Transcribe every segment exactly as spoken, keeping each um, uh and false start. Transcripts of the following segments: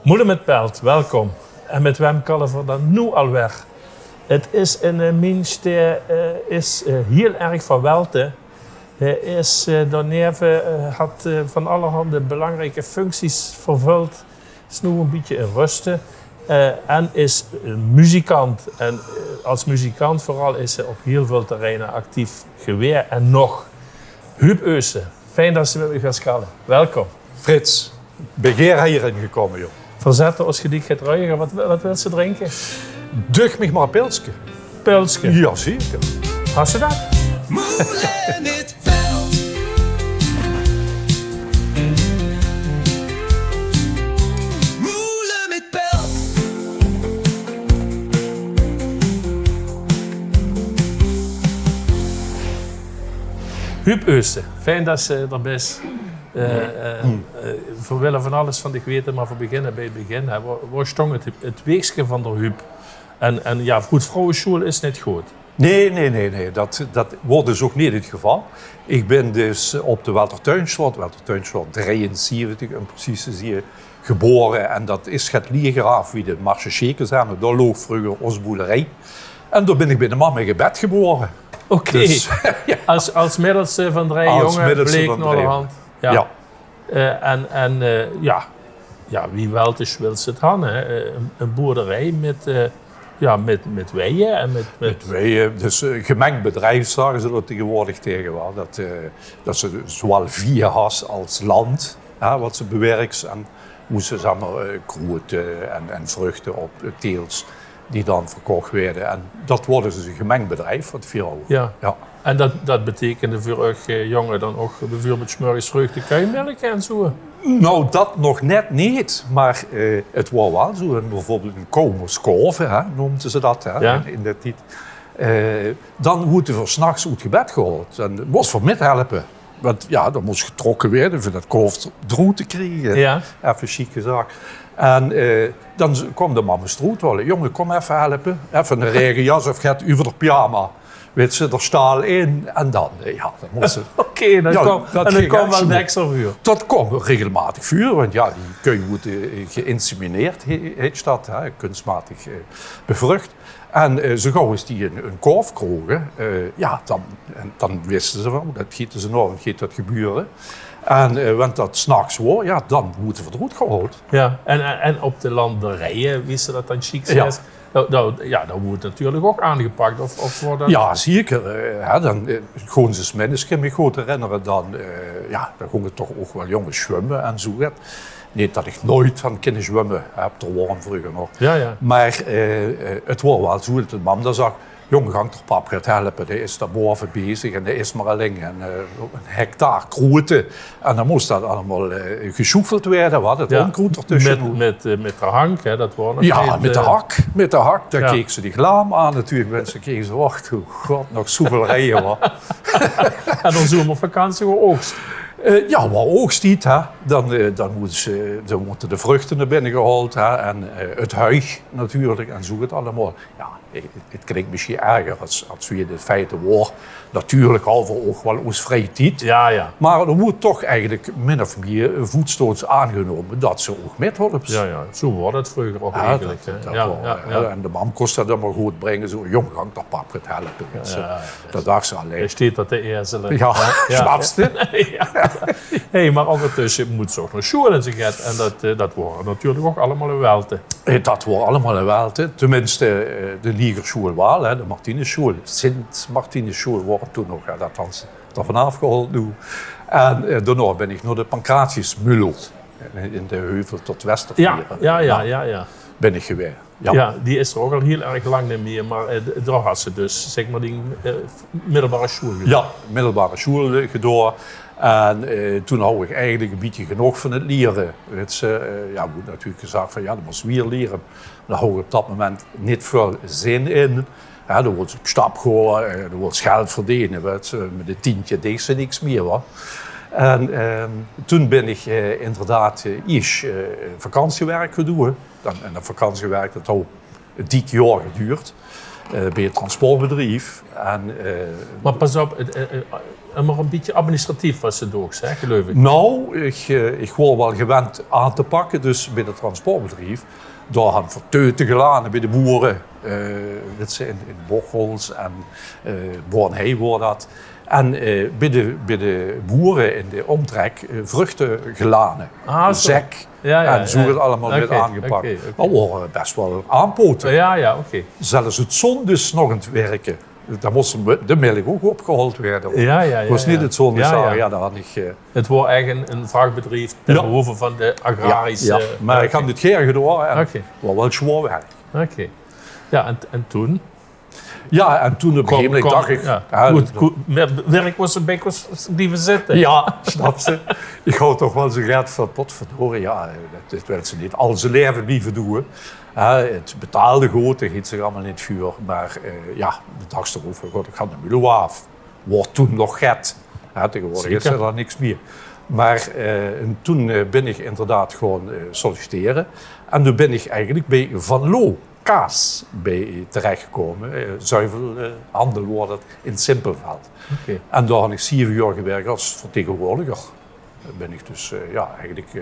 Moele mit Pelt, welkom. En mit wem kalle v'r dan noe alweer? 't Is inne, eh, mins dae, eh, is, eh, hiel erg van Welte. Hae is, eh, daoneve, eh, hat, eh, van allerhande belangrieke functies vervuld. Is noe e bietje in ruste. Eh, en is, eh, muzikant. En, eh, as muzikant veural is hae op hiel väöl terreine actief gewaes en nog. Huub Eussen, fijn dat se mit mich wils kalle. Welkom. Frits, bön gaer hie-in gekómme, jóng. Veurzèt ós gediech get ruiger. Wat, wat wils se drinke? Duch mich mer e pilske. Pilske? Jao, zeker. Has se dat? Moele mit Pelt. Moele mit Pelt. Huub Eussen, fijn dat se d'r bis. Eh, eh, eh, v'r wille van alles van dich weite, mer v'r beginne bie 't begin, hè. Wo, wo stóng 't, 't weegske van d'r Huub? En, en jao, good, vrouwesjoel is neet good. Nae, nae, nae, nae. Dat, dat waor dus ouch neet 't geval. Ich bön dus op de Weltertuinsjtraot, Weltertuinsjtraot drieënzeventig um precies te zeen, gebore. En dat is get lieger aaf wie de Marchechee-kazerne. Dao loog vreuger ós boelerie. En dao bön ich bie de mam in gebed gebore. Oké. Dus, jao. As, as middelste van drie jónge, bleek naoderhand. Jao. Jao. Eh, en, en, eh, jao. Jao, wie Welters wils se 't han, hè? Eh, ein, ein boerderie mit, eh, jao, mit, mit weie en mit, mit... Mit weie, dus, eh, gemengd bedrief, zage ze dao taengewoordig taenge, waal. Dat, eh, dat se zowaal vee has as land, hè, wat se bewirks. En mós se, zag mer, eh, kroete en, en vruchte op, eh, teels die dan verkoch woorte. En dat waor dus ein gemengd bedrief wat veer hawwe. Jao. Jao. En dat, dat beteikende veur uch, eh, jónge dan ouch bieveurbeeld 's mörges vreug de keuj mèlke en zoe? Nou, dat nog net neet. Mer, eh, 't waor waal zoe, ein, bieveurbeeld ein kouw mós kaove, hè, neumde ze dat, hè, jao, in, in daen tied. Eh, dan woorte veer 's nachs oet gebed gehaold. En mós veer mithelpe. Want jao, dao mós getrokke waere veur dat kaof d'roet te kriege. Jao. Effe sjiek gezag. En, eh, dan z-, kaom de mam ós d'roet haole. "Jónge, kóm effe helpe. Effe ein raegejas of get euver de pyjama. Wits se, d'r staal in." En dan, eh, jao, dan mós se... Oké, dan... Jao, kaom, dat en dan ging kaom ech waal zoe. Dèks veur. Dat kaom regelmaotig veur, want jao, die keuj woorte, eh, geïnsemineerd, he-, heet dat, hè, kunstmaotig, eh, bevrucht. En, eh, zoe gauw es die ein, ein kaof kroge, eh, jao, dan, en dan wiste ze van, "Oeh, dat geit dus ein aovend geit dat gebeure." En, eh, wen dat 's nachs waor, jao, dan woorte veer d'roet gehaold. Jao, en, en, en op de landerieje, wie se dat dan sjiek zaes, dao, dao, jao, dao woort natuurlik ouch aangepak, of, of waor dat... Jao, zeker. Eh, hè, dan, eh, gewoon es minske, mich good herinnere, dan, eh, jao, dan góng 't toch ouch waal, jónge, zwumme en zoe get. Neet dat ich noeit han kinne zwumme, hè, op d'r Waorn vreuger nog. Jao, jao. Mer, eh, eh, 't waor waal zoe dat de mam dan zag: "Jóng, gank d'r pap get helpe, dae is dao bove bezig en dae is mer alling." En, eh, ein hectare kroete. En dan mós dat allemaol, eh, gesjoefeld waere, wat, 't ónkroet d'rtösje. Mit, mit, eh, mit de hank, hè, dat waor nog neet, eh... Jao, mit de hak, mit de hak. Dan keek ze dich laam aan natuurlik, minse kege zo: "Och, o god, nog zoeväöl rieje, wa." En dan zoemervakantie waor oogst. Eh, jao, waor oogsttied, hè. Dan, eh, dan mótte ze, dan mótte de vruchte nao binne gehaold, hè. En, eh, 't huig natuurlik en zoe get allemaol. Jao, 't, 't klink mesjien erger es, es wie 't in feite waor. Natuurlik hawwe v'r ouch waal ós vrieje tied. Jao, jao. Mer d'r woort toch eigelik min of mieë voetstoots aangenómme dat ze ouch mithólps. Jao, jao. Zoe waor dat vreuger ouch eigelik, hè. Jao, jao. En de mam kós dat dan mer good bringe, zoe: "Jóng, gank d'r pap get helpe." Jao, jao. Dat dach ze alling. Hae steit dao te eezele. Jao, snapste? Jao. Hey, mer óngertösse mós se ouch nao sjoeal en zoe get. En dat, eh, dat waor natuurlik ouch allemaol in Welte. Eh, dat waor allemaol in Welte. Teminste, eh, de lieger sjoeal waal, hè, de Martinussjoeal. Sint-Martinussjoeal waor 't toen nog, hè, dat han ze d'r vanaaf gehaold noe. En, eh, daonao bön ich nao de Pancratius Mulo in de Heuvel tot Westerflieren. Jao, jao, jao, jao. Bön ich gewaes. Jao. Jao, die is d'r ouch al hiel erg lang neet mieë, mer, eh, d-, dao has se dus, zègk mer, die, eh, middelbare sjoeal gedoon. Jao, middelbare sjoeal, eh, gedoon. En, eh, toen haw ich eigelik e bietje genóg van 't liere. Wits se, eh, jao, woort natuurlik gezag van, jao, dan mós se weer liere. Dao haw ich op dat moment neet väöl zin in. Jao, dan wils se op stap gaon, eh, dan wils se geld verdeene, wits se, mit e tientje deis se niks mieë, wa. En, ehm, toen bön ich, eh, inderdaad, eh, iers, eh, vakantiewerk gaon doon. Dan, en dat vakantiewerk, dat haw e dik jaor gedoerd. eh, bie 't transportbedrief. En, eh, Mer pas op, 't, eh, eh, ummer e bietje administratief waas 't ouch, hè, geluif ich. Nou, ich, eh, ich woar waal gewend aan te pakke, dus bie 't transportbedrief. Dao han v'r teute gelane bie de boere, eh, det ze in, in Bocholt en, eh, Bornhei woar det. En, eh, bie de, bie de boere in de ómtrek, eh, vruchte gelane. Ah, zo. Zek. Ja, ja, en zo ja, woar 't allemaol mit aangepak. Oké, oké. Mer woar bès waal aanpote. Ja, ja, oké. Zelfs 't zóndigs nog aan 't wirke. Dan mós de, de milk ouch opgehaold waere. Ja, ja, ja. Waas neet 't zóndigs, ja, ja. Ja, dan han ich, eh, 't woar ech ein, ein vakbedrief ten behoeve van de agrarische. Ja, ja. Mer ich han 't gaer gedoa en 't woar waal zwaor wirk. Oké. Ja, en, en toen? Ja, en toen op e gegeve moment dach ich, ja, good, good, mer wirk waas 'n bietje blieve zitte. Ja, snaps se? Ich haw toch waal zoe get van, potverdorie, ja, det, det wils se neet al zie laeve blieve doon. Hè, 't betaalde good, dao geit 't allemaol neet veur. Mer, eh, ja, de daag d'rop, god, ich han de mule aaf. Woar toen nog get. Ja, taegewoordig is d'r dan niks mieë. Mer, eh, en toen, eh, bin ich inderdaad gewoon, eh, sollicitere. En doe bin ich eigelik bie Van Loo Kaas bie terechgekómme. Eh, zuivelhandel woar det in Simpelveld. Oké. En dao han ich zeve jaor gewirk es vertegenwoordiger. Bin ich dus, eh, ja, eigelik, eh,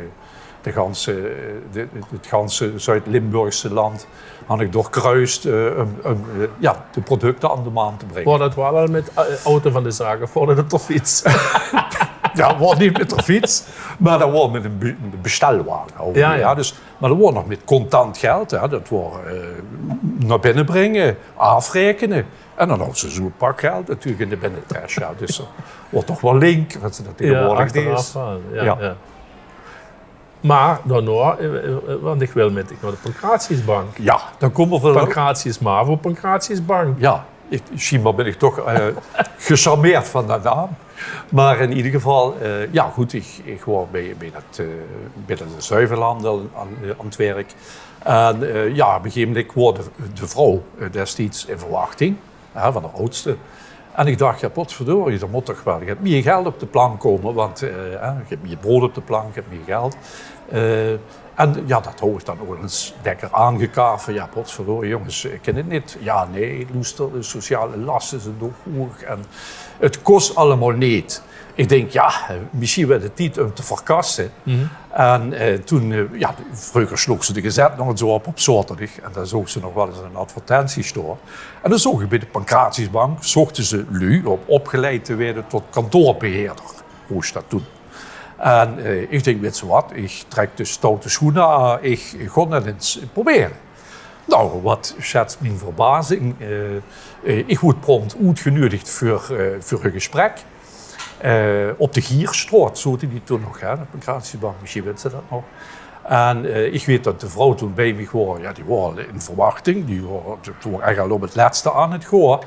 de ganse, eh, de, 't ganse Zuid-Limburgse land han ich doorkruis, eh, um, um, eh, ja, de producte aan de man te bringe. Woar det waal al mit, eh, auto van de zaak of woar det op de fiets? Ja, woar neet mit de fiets, mer det woar mit 'n be-, 'n bestelwage. Ja, ja. Ja, dus, mer det woar nog mit contant geld, hè. Det woar, eh, nao binne bringe, aafraekene. En dan haw se zoe'n pak geld natuurlik in de binnetres, ja. Dus det woar toch waal link, waat se det taegewoordig deis. Ja, achteraaf waal, ja, ja. Mer daonao, eh, eh, want ich wil mit dich nao de Pancratiusbank. Ja, dan kómme v'r... Pancratius Mavo, Pancratiusbank. Ja, ich, sjienbaar bin ich toch, eh, gecharmeerd van dae naam. Mer in eder geval, eh, ja good, ich, ich woar bie, bie det, eh, bie det zuivelhandel aan, aan 't wirk. En, eh, ja, op e gegeve moment woar de, de vrouw, eh, destieds in verwachting, hè, van de aadste. En ich dach, ja, potverdorie, d'r mót toch waal get mieë geld op de plank kómme, want, eh, hè, get mieë brood op de plank, get mieë geld. Eh, en ja, det haw ich dan ouch ins lekker aangekaaf. Ja, potverdorie, jónges, ich kin 't neet. Ja, nae, loester, de sociale laste zeen toch hoeg en 't kos allemaol neet. Ich dink, ja, mesjien waert 't tied um te verkasse. En, eh, toen, eh, ja, vreuger sloog se de gezèt nog ins op, op zaoterdig. En dan zoog se nog waal ins 'n advertentie staon. En dan zoog ich bie de Pancratiusbank, zochte ze luuj um opgeleid te waere tot kantoorbeheerder. Hoe is det toen? En, eh, ich dink, wits se waat, ich trek de stoute sjoene aan, ich, ich gaon det ins probere. Nou, waat sjets mien verbazing. Eh, eh, ich woort prompt oetgeneudig veur, eh, veur e gesprek. Eh, op de Gierstraot zote die toen nog, hè, de Pancratiusbank, mesjien wits se det nog. En, eh, ich weit det de vrouw toen bie mich woar, ja, die woar al in verwachting, die woar, die woar ech al op 't lètste aan 't goa.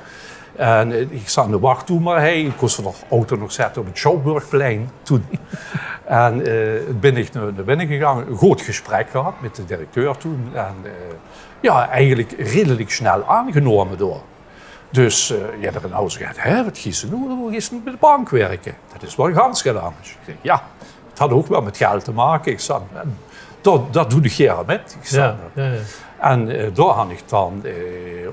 En, eh, ich zaot in de wachtoemer, hè, ich kós van de auto nog zètte op 't Schouwburgplein toen. En, eh, bin ich nao, nao binne gegange, e good gesprek gehad mit de directeur toen. En, eh, ja, eigelik redelik snel aangenómme doa. Dus, eh, ja, d'r in huis gezag, hè, waat geis se noe, waat geis se noe bie de bank wirke? Det is waal gans get angers. Ich zèk, ja, 't haw ouch waal mit geld te make. Ich zèk, en det, det doon ich gaer mit. Ich zèk, ja, ja, ja. En, eh, doa han ich dan, eh,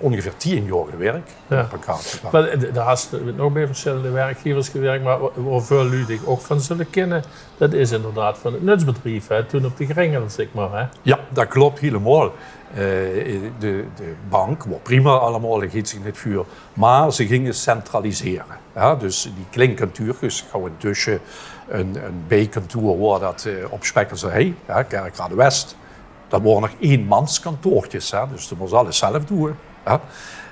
óngeveer tieën jaor gewirk. Ja. Op 'n kaartje. Mer, eh, doe has nog bie versjillende werkgevers gewirk, mer wo-, woa väöl luuj dich ouch van zulle kinne, det is inderdaad van 't nutsbedrief, hè, toen op de Gringel, zèk mer, hè? Ja, det klop hielemaol. Eh, de, de bank, woar prima allemaol, dao geit 't neet veur. Mer ze ginge centralisere. Ja, dus die klein kantuurkes, gaw intösse e, e bijkantoor woar det, eh, op Spijkelsehei, ja, Kerkrade West. Det woare nog einmanskantoorkes, hè, dus doe mós alles zelf doon, hè.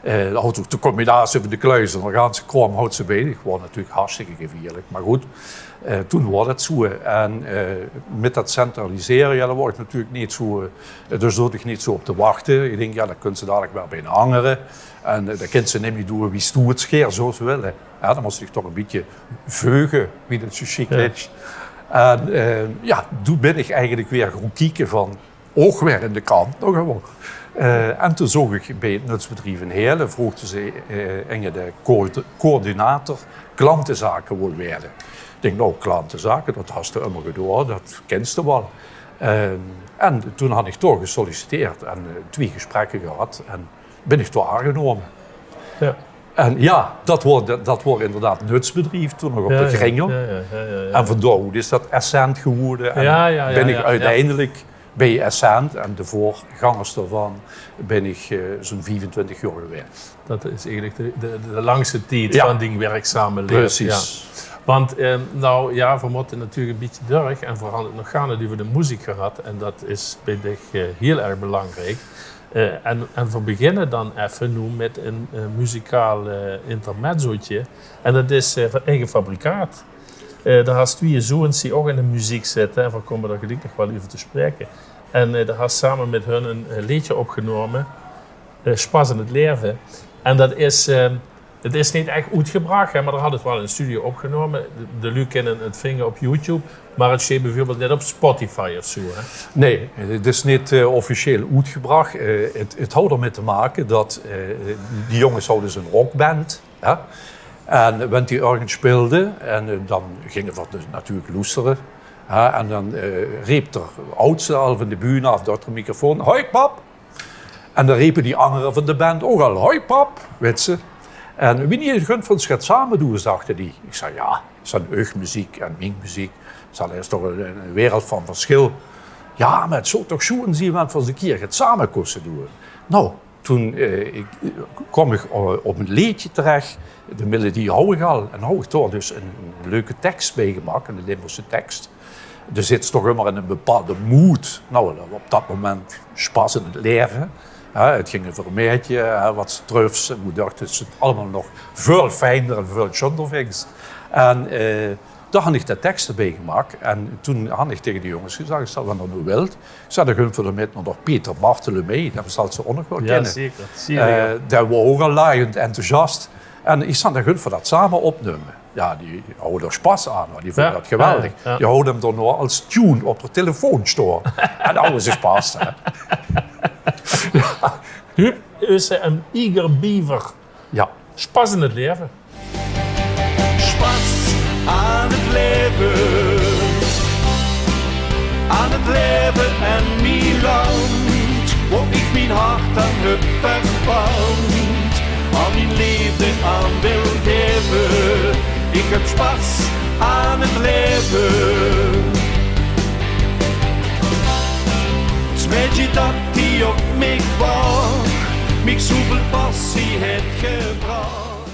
Eh, det haw ouch de combinatie van de kluis en de ganse kraom haw ze bie. Det woar natuurlik hartstikke gevieërlik, mer good, eh, toen woar det zoe. En, eh, mit det centralisere, ja, dao woar ich natuurlik neet zoe, eh, dao zoot ich neet zoe op te wachte. Ich dink, ja, det kins se dalik waal bie 'nen angere. En, eh, det kins se neet mieë doon wie s doe 't gaer zous wille. Ja, dan mós se dich toch e bietje veuge, wie det zoe sjiek is. En, eh, ja, doe bin ich eigelik weer gaon kieke van, ouch weer in de krant nog gewoen. Eh, en toen zoog ich bie 't nutsbedrief in Heële, vroogde ze, eh, inge de co-, coördinator klantezake wol waere. Ich dink, nou, klantezake, det has se ummer gedoa, det kins se waal. Eh, en toen han ich doa gesolliciteerd en, eh, twieë gesprekke gehad en bin ich doa aangenómme. Ja. En ja, dat woor, dat, dat woor inderdaad nutsbedrief toen nog op de Gringel. Ja, ja, ja, ja. En van dao oet is dat Essent gewore. En bin ik oeteindelik bie Essent en de veurgangers daovan bin ik eh, zoe'n viefentwintig jaor gewaes. Dat is eigelik de, de, de langste tied van dien werkzame laeve. Precies. Ja. Want eh, nou ja, veer mótte natuurlik e bietje durch en veer hant het nog gaar neet euver de meziek gehad. En dat is bie dich eh, hiel erg belangriek. Eh, en, en veer beginne dan effe noe mit ein eh, muzikaal eh, intermezzootje. En dat is eh, van eige fabrikaat. Eh, dao has twieë zoons die ouch in de meziek zitte. En veer kómme dao geliek nog waal euver te spraeke. En eh, dao has same mit hun ein eh, leedje opgenómme. Eh, Spas in het laeve. En dat is, eh, het is neet ech oetgebrach, hè, mer d'r hat het waal in de studio opgenómme. De, de luuj kinne het vinge op YouTube. Mer het steet bieveurbeeld neet op Spotify of zoe, hè? Nee, het is neet eh, officieel oetgebrach. Eh, het, het haw d'r mit te make dat eh, die jónges hawwe dus ein rockband, hè. En wen die örges speelde, en eh, dan ginge veer dus natuurlik loestere. Hè, en dan eh, reep d'r oudste al van de bühne aaf door de microfoon: "Hoi, pap!" En dan repe die angere van de band ouch al: "Hoi, pap," wits se. "En wienie gunt veer ós get same doon?" zagte die. Ik zag: "Ja," ik zag, "uch meziek en mien meziek," ik zag, "dat is toch ein, ein wereld van verschil." "Ja, mer het zou toch sjoen zien wen veer ós ein kier get same kóste doon." Nou, toen eh, ik, kwam ik eh, op ein leedje terech. De melodie haw ik al en haw ik dao dus ein, ein leuke teks bie gemaak, ein Limburgse teks. D'r zits toch ummer in ein bepaalde mood. Nou, op dat moment spas in het laeve. Hè, het ging euver ein maedje, hè, wat se trufs, en wo doe dus het allemaol nog väöl fijner en väöl sjunner vings. En eh, dao han ik de teks bie gemaak. En toen han ik taege de jónges gezag, ik zag: "Wen d'r noe wilt," ik zag, "dan gunt veer d'r mit nao d'r Peter Bartholomee, dae zalt se ouch nog waal kinne." Ja, zeker. Eh, dae woor ouch al laaiend enthousiast. En ik zag: "Dan gunt veer dat same opnumme." Ja, die hawwe d'r spas aan, hoor. Die vónge dat geweldig. Ja, ja. Die hawwe 'm d'r nog als tune op de telefoon staon. En dao hawwe ze spas, hè. Huub Eussen en Iger Beaver. Ja. Spas in het laeve. Spas aan het laeve. Aan het laeve en mien land. Wo ik mien hart aan heb verpand. Al mien leefde aan wil gaeve. Ik heb spas aan het laeve. Het maedje dat die op mich wach. Mich zoeväöl passie het gebrach.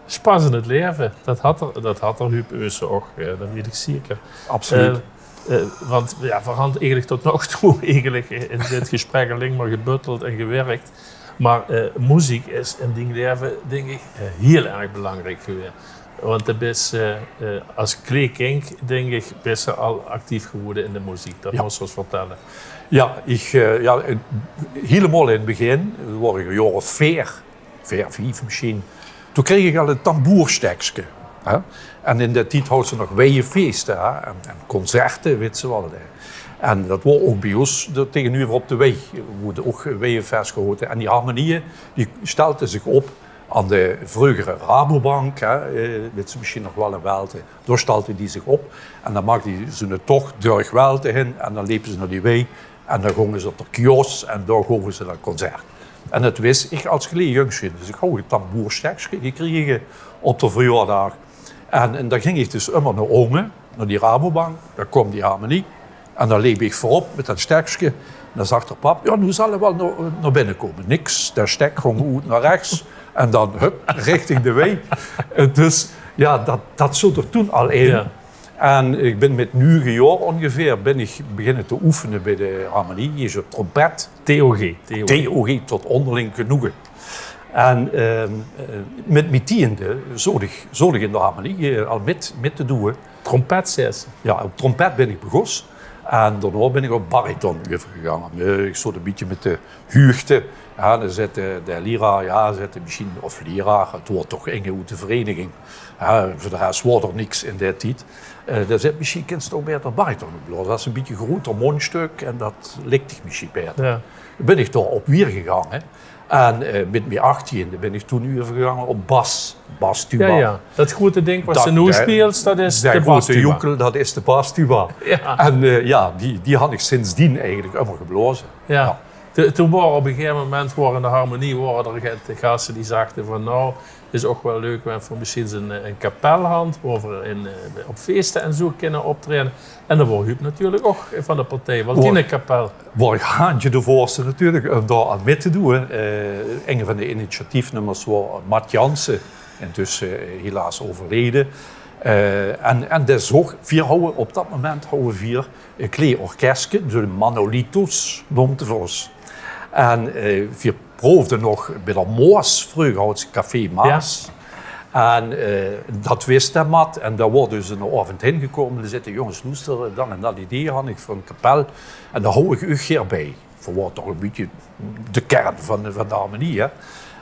Spas in het laeve, dat hat d'r, dat hat d'r Huub Eussen ouch, eh, dat weit ik zeker. Absoluut. Eh, eh, want ja, veer hant eigelik tot nog toe eigelik in dit gesprek alling mer gebutteld en gewirk. Mer eh, meziek is in dien laeve, dink ik, eh, hiel erg belangriek gewaes. Want doe bis eh, eh, as klee kink, dink ik, bis se al actief gewore in de meziek. Dat mós se ós vertelle. Ja, ik, eh, ja, eh, hielemaol in het begin, dat woor ik ein jaor of veer, veer, vief misschien. Toen kreeg ik al ein tamboerstekske. Hè? En in dae tied hawwe ze nog weiefeeste, hè? En, en concerte, wits se waal, hè. En dat woor ouch bie ós d'r taegeneuver op de wei, woort ouch weiefees gehaoje. En die harmonieë, die stelde zich op aan de vreugere Rabobank, hè, eh, wits se misschien nog waal, in Welte. Dao stelde die zich op. En dan maakde die zoe'n toch durch Welte hin. En dan lepe ze nao die wei. En dan gónge ze op d'r kiosk en dao góve ze dan concert. En dat wis ik as klee jungske. Dus ik haw ein tamboerstekske gekrege op d'r verjaordaag. En, en dan ging ik dus ummer nao ónge, nao die Rabobank. Dan kwaam die harmonie. En dan leep ik veurop mit dat stekske. En dan zag d'r pap: "Ja, noe zal 'r waal nao, nao binne kómme." Niks, dat stek gónge oet nao rechs. En dan, hup, richting de wei. Eh, dus ja, dat, dat zoot d'r toen al in. Ja. En ik bin mit nuuge jaor óngeveer bin ik beginne te oefene bie de harmonie. Is op trompet. T O G, T O G. T O G, tot ónderling genoege. En eh, mit mien tieënde zoot ik, zoot ik in de harmonie eh, al mit, mit te doon. Trompet, zaes se? Ja, op trompet bin ik begós. En daonao bin ik op bariton euvergegange. Eh, ik zoot ein bietje mit de huugde. Ja, dan zit de, de lira, ja, zit misschien, of lira, het woort toch inge oet de vereiniging. Ja, veur de res woor d'r niks in dae tied. Eh, dan zit misschien, kins se ouch baeter bariton op blaoze. Dat is ein bietje groeter mondstuk en dat lik dich misschien baeter. Ja. Bin ik dao op wiejer gegange. En eh, mit mien achttieënde bin ik toen euvergegange op bas, bastuba. Ja, ja. Dat groete dink wat se noe speels, dat is de bastuba. Dae groete joekel, dat is de bastuba. Ja. En eh, ja, die, die han ik sindsdien eigelik ummer geblaoze. Ja. Ja. Toen, toen waore op e gegaeve moment, waore in de harmonie, waore d'r gaste die zagte van: "Nou, is ouch waal leuk wen v'r mesjiens 'n, 'n kapel hant, wo v'r in, eh, op feeste en zoe kinne optraeje." En dao waor Huub natuurlik ouch van de partij, want Tienerkapel. Waor Haantje de Voorste natuurlik um dao aan mit te doeë. Eh, inge van de initiatiefnummers waor Mat Jansen, intösse, eh, helaas euverleje. Eh, en, en dae zoog, veer houwe op dat moment houwe veer e klee orkeske, de Manolitos noemde veer ós. En, eh, veer proefde nog bie de Maas, vreuger haw ze Café Maas. En, eh, dat wis dae Mat. En dao waor dus 'nen aovend hin gekómme. Dae zag: "Jónges, loester, dat en dat idee han ich veur 'n kapel. En dao hou ich uch gaer bie." Veer waore toch e bietje de kern van de, van de harmonie, hè.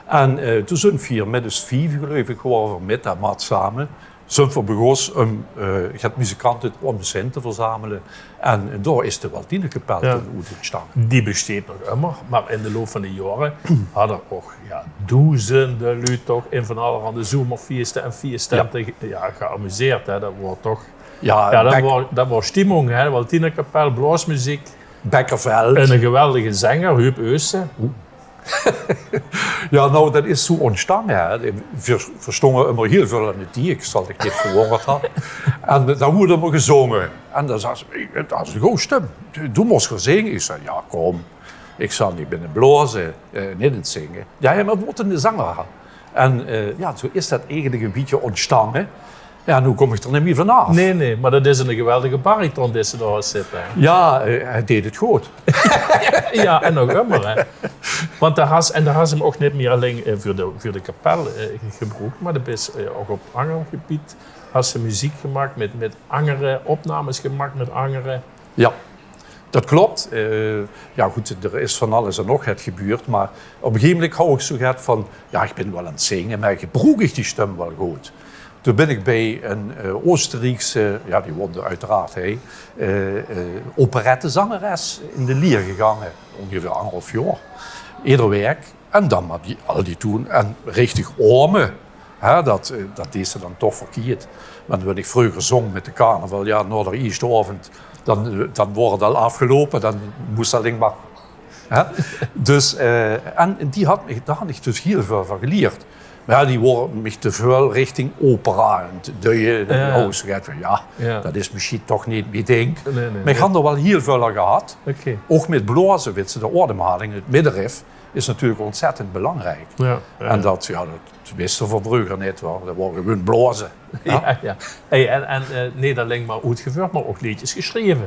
En, eh, toen zunt veer mit us vieve, geluif ich, waore veer mit dae Mat same zunt veer begós um, eh, get muzikante um us hin te verzamele. En, en dao is de Waltienerkapel toen oet óntstange. Die besteit nog ummer, mer in de loup van de jaore hadde ouch, jao, doezende luuj toch in van allerhande zomerfeeste en feesttente ge-, jao, geamuseerd, hè. Dat waor toch, jao, dat waor, dat waor stimmung, hè. Waltienerkapel, blaosmeziek. Bekkerveld. En 'ne geweldige zenger, Huub Eusse. Jao, nou, dat is zoe óntstange, hè. Veer, veer stónge ummer hiel väöl aan de thee, ich zal dich neet verwóngerd han. En, eh, dan woort ummer gezónge. En dan zag ze: "Hey, dat is 'n gooj stum. Doe mós gaon zinge." Ich zag: "Jao, kóm. Ich zag, ich bin aan 't blaoze, eh, neet aan 't zinge." "Jao, jao, mer veer mótte 'ne zenger han." En, eh, jao, zoe is dat eigelik e bietje óntstange. Jao, noe kóm ich d'r neet mie vanaaf. Nae, nae, mer dat is 'ne geweldige bariton die se dao has zitte, hè? Jao, eh, hae deeg 't good. Jao, en nog ummer, hè. Want dao has, en dao has se 'm ouch neet mie allein, eh, veur de, veur de kapel, eh, ge-, gebroek, mer de bis, eh, ouch op anger gebied has se meziek gemaak, mit, mit angere opnames gemaak, mit angere. Jao, dat klop. Eh, jao, good, d'r is van alles en nog get gebeurd, mer op e gegaeve moment haw ich zoe get van: "Jao, ich bin waal aan 't zinge, mer gebroek ich die stum waal good?" Toen bin ich bie 'n, eh, Oosteriekse, jao, die woonde oeteraard hie, eh, eh, operettezangeres in de lier gegange, óngeveer angerhaaf jaor. Eder waek. En dan mer die, al die toen, en richtig aome, hè, dat, eh, dat deeg se dan toch verkieërd. Want wen ich vreuger zóng mit de carnaval, jao, nao d'r ieësjte aovend, dan, eh, dan waor 't al aafgeloupe, dan mós se allein mer Hè? Dus, eh, en die had mich, dao had ich dus hiel väöl van gelierd. Mer jao, die waor mich te väöl richting opera en te duie. En jao, zoe get van, jao, dat is mesjien toch neet mie dink. Nae, nae. Mer ich han d'r waal hiel väöl aan gehad. Ouch mit blaoze, wits se, de aodemhaling, 't middenrif, is natuurlik óntzèttend belangriek. En dat, jao, dat wis se van vreuger neet, want dat waor gewoon blaoze. Jao, jao. Hey, en, en, eh, neet allein mer oetgeveurd, mer ouch leedjes gesjreve.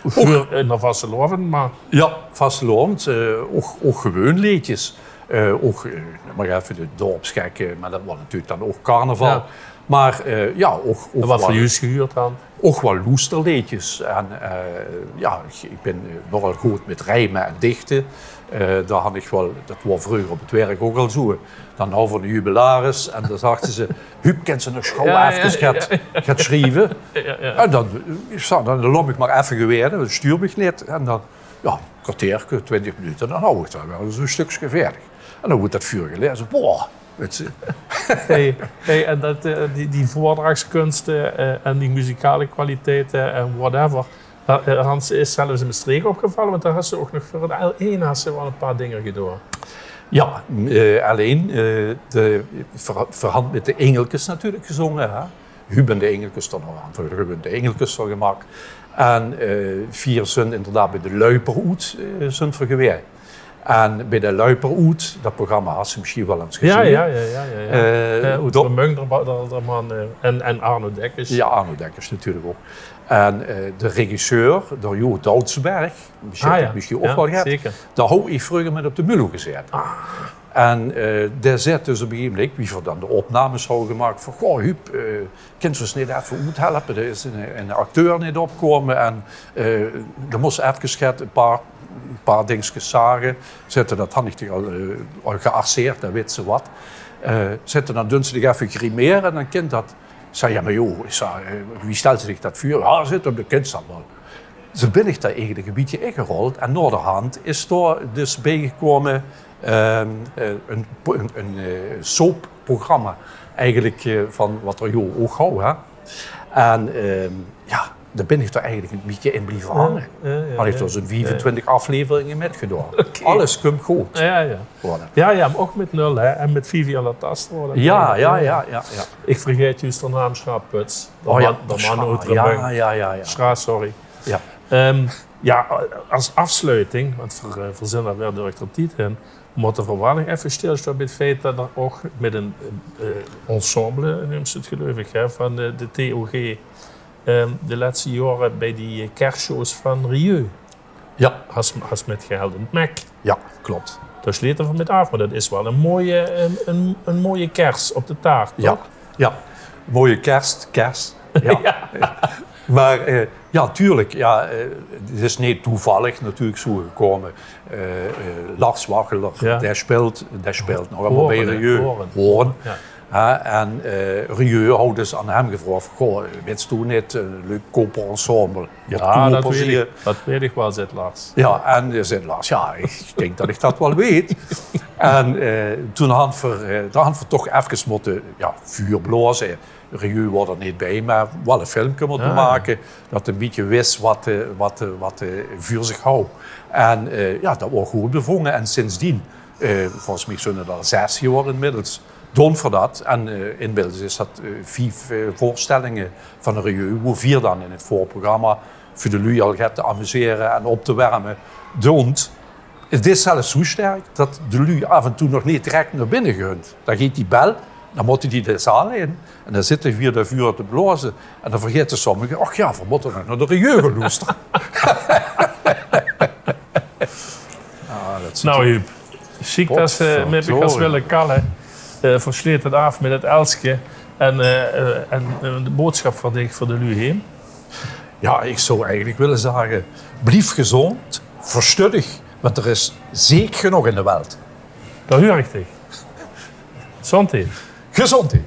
Veur, eh, nao vastelaovend, mer... Jao, vastelaovend, eh, ouch, ouch gewoon leedjes. Eh, ouch, eh, mer effe de dorpsgekke, mer dat waor natuurlik dan ouch carnaval. Mer, eh, jao, ouch, ouch... En wat veur leedjes gehuurd dan? Ouch waal loesterleedjes. En, eh, jao, ich, ich bin, eh, nogal good mit rieme en dichte. Eh, dao han ich waal, dat waor vreuger op 't werk ouch al zoe. Dan hawwe v'r 'ne jubilaris en dan zagte ze: "Huub, kins se nog sjauw efkes get, get sjrieve?" En dan, eh, zo, dan laot mich mer effe gewaete, dat sjtuur mich neet. En dan, jao, e kerteerke, twintig minute, dan haw ich dao waal zoe'n sjtökske vaerdig. En dan woort dat veurgelaeze. Boah, wits se. Hey, hey, en dat, eh, die, die veurdraagskunste, eh, en die muzikale kwaliteite en whatever, Dao, eh, Hans, is zelfs in Mestreech opgevalle, want dao has se ouch nog veur 't L één has se waal e paar dinger gedoon. Jao, eh, L één, eh, de, v'r, v'r hant mit de Ingelkes natuurlik gezónge, hè. Huub en de Ingelkes, dao hant v'r gewoon de Ingelkes van gemaak. En, eh, veer zunt inderdaad bie de Luiper oet, eh, zunt v'r gewaes. En bie de Luiper oet, dat programma has se mesjien waal ins gezeen. Jao, jao, jao, jao, jao. Eh, oet Remunj, d'r, d'r, d'r man, eh, en, en Arno Dekkers. Jao, Arno Dekkers natuurlik ouch. En, eh, de regisseur, d'r Jo Doudsberg, die kins se mesjien ouch waal, zeker. Dao haw ich vreuger mit op de mulo gezaete. En, eh, dae zaet dus op e gegaeve moment, wie v'r dan de opnames hawwe gemaak, van: "Goh, Huub, eh, kins se ós neet effe oethelpe? D'r is 'ne, 'ne acteur neet opkómme en, eh, d'r mós efkes get, e paar, e paar dingskes zage." Zaet 'r: "Dat han ich toch al, eh, al gearseerd, dat wits se waat." Eh, zaet 'r: "Dan duns se dich effe grimere en dan kint dat." Ich zag: "Jao, mer Jo," ich zag, eh, "wie stèls se dich dat veur?" "Jao," zaet 'r, "dat kins se allemaol." Zoe bin ich dao eigelik e bietje ingerold. En naoderhand is dao dus biejgekómme, ehm, eh, e, e, e, eh, soapprogramma eigelik, eh, van wat d'r Jo ouch haw, hè. En, ehm, jao, Dao bin ich toch eigelik e bietje in blieve hange. Had ich dus in viefentwintig afleveringe mitgedoon. Alles kump good. Ja, ja. Ja, ja, mer ouch mit Nul, hè, en mit Vivian Latas. Ja, ja, ja, ja. Ich vergaet juus de naam Sjra Puts. De man oet Remunj. Ja, ja, ja. Sjra, sorry. Ja, es aafsloeting, want veer, eh, veer zeen d'r weer durch d'r tied hin, mótte veer waal nog effe stilstaon bie 't feit det d'r ouch mit e ensemble, neume ze 't, geluif ich, hè, van de, de T O G, de lètste jaore bie die, eh, kersshows van Rieu. Ja. Has, has mitgehèlp in 't Mek. Ja, klop. Dao sjlete veer mit aaf, mer det is waal 'n mooie, 'n, 'n, 'n mooie kers op de taart, toch? Ja, mooie kers, kers. Ja. Mer, eh, ja, natuurlik, ja, eh, 't is neet toevallig natuurlik zoe gekómme. Eh, eh, Lars Wacheler, dae sjpeelt, dae sjpeelt nog ummer bie Rieu. Hoorn. Hè, en, eh, Rieu haw dus aan häöm gevraog: "Goh, wits doe neet e leuk koperensemble?" Ja, det weit ich waal, zaet Lars. Ja, en, eh, zaet Lars: "Ja, ich dink det ich det waal weit." En, eh, toen hant veer, eh, dao hant veer toch efkes mótte, ja, vuur blaoze. Rieu waor d'r neet bie, mer waal e filmke mótte make, det 'r e bietje wis waat, eh, waat, eh, waat 'r vuur zich haw. En, eh, ja, det waor good bevónge. En sindsdien, eh, volges mich zeen 't al zès jaor inmiddels, doon veer det. En, eh, inmiddels is det, eh, vief, eh, veurstellinge van Rieu, wo veer dan in 't veurprogramma veur de luuj al get te amusere en op te werme doon. 't Is zelfs zoe sterk det de luuj aaf en toe nog neet direk nao binne gunt. Dan geit die bel, dan mótte die de zaal in. En dan zitte veer dao vuur te blaoze. En dan vergaete sommige: "Och ja, veer mótte nog nao de Rieu gaon loestere." Nou, Huub, sjiek det ze mit mich has wille kalle. Eh, veer sjlete 't aaf mit 't elske. En, eh, eh, en, eh, de boodsjap veur dich, veur de luuj hie. Ja, ich zou eigelik wille zage: blief gezónd, verstut uch, want d'r is zeik genóg in de welt. Det huur ich dich. Gezóndheid. Gezóndheid.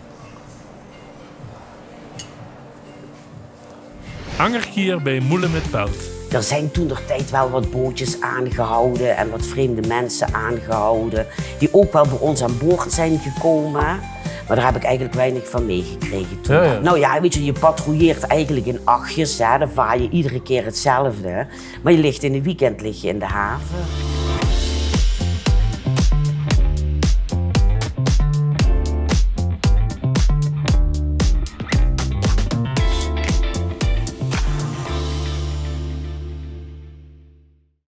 Anger kier bie Moele mit Pelt. Er zijn toen der tijd wel wat bootjes aangehouden en wat vreemde mensen aangehouden, die ook wel bij ons aan boord zijn gekomen. Maar daar heb ik eigenlijk weinig van meegekregen toen. Ja, ja. Nou ja, weet je, je patrouilleert eigenlijk in achtjes, hè, dan vaar je iedere keer hetzelfde. Maar je ligt in een weekend lig je in de haven.